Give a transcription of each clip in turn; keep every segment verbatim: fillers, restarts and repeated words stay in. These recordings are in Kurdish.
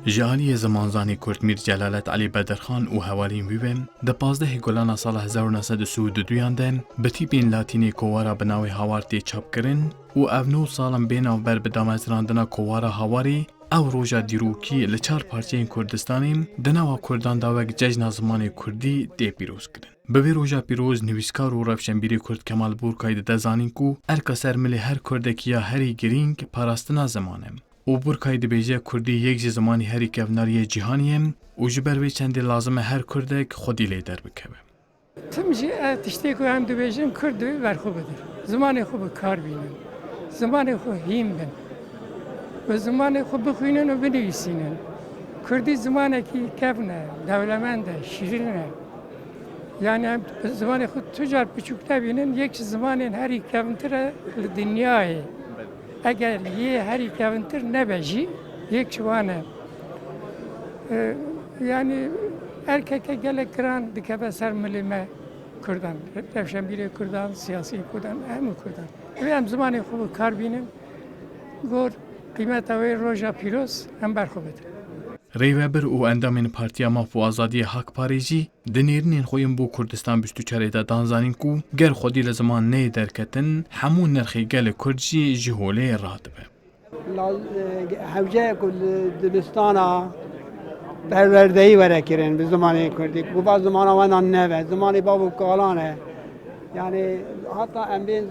Ji aliyê zimanzanê Kurd Mîr Celalet Elî Bedirxan û hevalên wî ve di pazdehê Gulana sala hezar û neh sed û sî û duyan de bi tîpên latînê kovara bi navê Hawar tê çapkirin û ev nod salan bê navber bi damezrandina kovara Hawarê ew roja dîrokî li çar parçeyên Kurdistanê di nava Kurdan de wek cejna zimanê Kurdî tê pîrozkirin. Bi vê roja pîroz nivîskar û rewşenbîrê Kurd Kemal Burkay dide zanîn ku erka ser milê her Kurdekî ya herî girîng parastina ziman e. Û Burkay dibêje, Kurdî yek ji zimanê herî kevnar yê cîhanê ye û ji ber vê çendê lazim e her Kurdek xwedî lê derbikeve. Tim jî e tiştê ku em dibêjin, Kurd divê ber xwe bidin. Zimanê xwe bi kar bînin. Zimanê xwe hîn bin. Bi zimanê xwe bixwînin û binivîsînin. Kurdî zimanekî kevn e, dewlemend e, şîrin e. Yani em zimanê xwe tu car piçûk nebînin, yek ji zimanên herî kevintir e li dinyayê. Eger yê herî kevintir nebe jî, yek ji wan e. E, yani erkeke gelek giran dikeve ser milê me Kurdan, rewşenbîrê Kurdan, siyasiyê Kurdan, hemû Kurdan. Divê em zimanê xwe bi kar bînin, gor qîmeta wê roja pîroz em ber xwe bidin. Rêvebir û endamên Partiya Maf û Azadiyê Hakparê jî di nêrînên xwe yên bo Kurdistan bîst û çarê de dan zanîn ku ger xwedî li ziman neyê derketin, hemû nirxê gelê Kurd jî ji holê radibe. La-, e, hewce ye ku li dibistana perwerdeyî were kirin bi zimanê Kurdî. Ku va zimana we nan neve, zimanê bav û kalan e. Yani hata em bê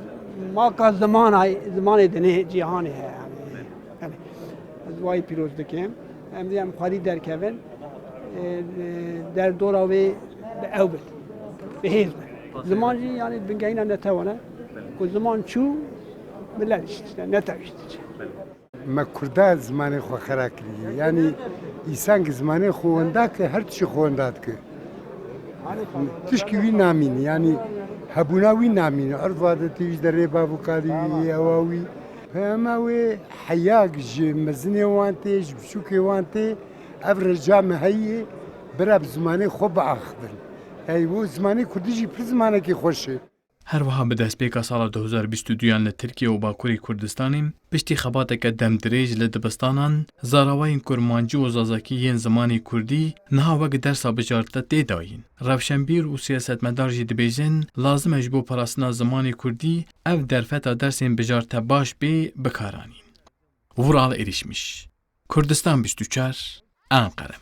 maka zimana, zimanê dinê cîhanê heye. Yani, yani, ez wayî pîroz dikim. Em dê em xwedî derkevin, e, e, derdora wê bi ew bin, bi hêz bin. Ziman jî, yani, bingehîna netewan e. Ku ziman çû, milet işte, netew işte. Me Kurda zimanê xwe xera kiriye. Yani, îsan ki zimanê xwe wenda ke, her tiştî xwe wenda dike. Tişkî wî namîne, yani, hebûna wî namîne. Erd va de tê wî ji derê bav û kalî wî, ewa wî. Peyama wê heya ji mezinê wan tê, ji biçûkê wan tê, ev rica me heye, bira bi zimanê xwe biaxivin. Ey, wo zimanê kurdî jî pir zimanekî xweş e. Her wiha bi destpêka sala du hezar bîst û duyan li Tirkiye û Bakurê Kurdistanê, piştî xebateke demdirêj li dibistanan, zarawayên kurmancî û zazakî yên zimanê kurdî niha wek dersa bijarte tê dayîn. Rewşenbîr û siyasetmedar jî dibêjin, lazim e ji bo parastina zimanê kurdî ev derfeta dersên bijarte baş bê bikaranîn. Vural Erişmiş, Kurdistan bîst û çar, Anqere.